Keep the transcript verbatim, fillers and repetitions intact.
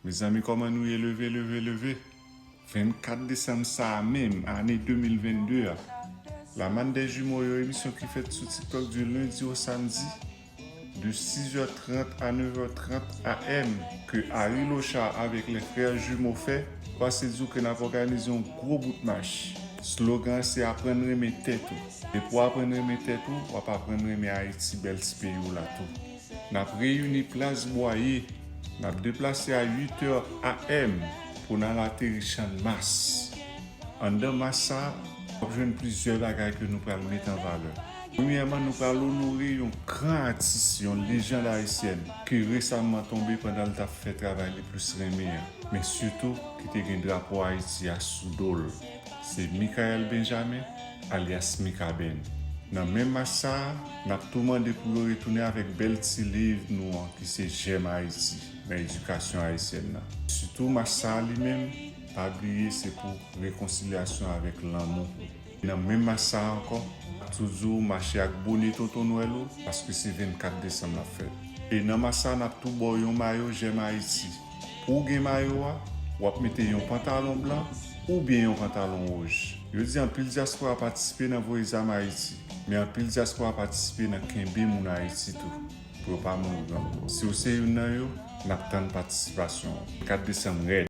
Mezanmi, kòman nou ye? Leve, leve, leve. Vennkat desanm sa a menm, ane de mil vennde a, La Manne des Jumeaux, yon emisyon ki fèt sou TikTok di lendi o samdi, de sizè trant a nevè trant A M, ke Harry Lochard avèk les frères jumeaux fè, pase di w ke n ap òganize yon gwo bout mach. Slogan an se aprann renmen tèt ou. Depi w aprann renmen tèt ou, w ap aprann renmen Ayiti, bèl ti peyi w la tou. N ap reyini plas Bwaye. N ap deplase a uit è A M pou n al ateri Channmas. Anndan mach sa a, w ap jwenn plizyè bagay ke nou pral met an valè. Premyèman, nou pral onore yon gran atis, yon lejand ayisyèn, ki resamman tonbe pandan l t ap fè travay li plis renmen an, men sitou ki te gen drapo Ayiti a sou do l. Se Michael Benjamin, alyas Mikaben. Nan menm mach sa a, n ap tou mande pou yo retounen avèk bèl ti liv nou an ki se Jèm Ayiti nan edikasyon ayisyèn nan. Sitou mach sa a li menm, pa bliye se pou rekonsilyasyon avèk lanmou. Nan menm mach sa a ankò, n ap tou di w mache ak bone Tonton Nwèl ou, paske se vennkat desanm l ap fèt. E nan mach sa a, n ap tou ba w yon mayo Jèm Ayiti. Pou w gen mayo a, w ap mete yon pantalon blan oubyen yon pantalon wouj. Yo di anpil dyaspora patisipe nan voye zam Ayiti, men anpil dyaspora patisipe nan kenbe moun Ayiti tou, pou yo pa mouri grangou. Si w se youn nan yo, n ap tann patisipasyon w. Vennkat desanm rèd.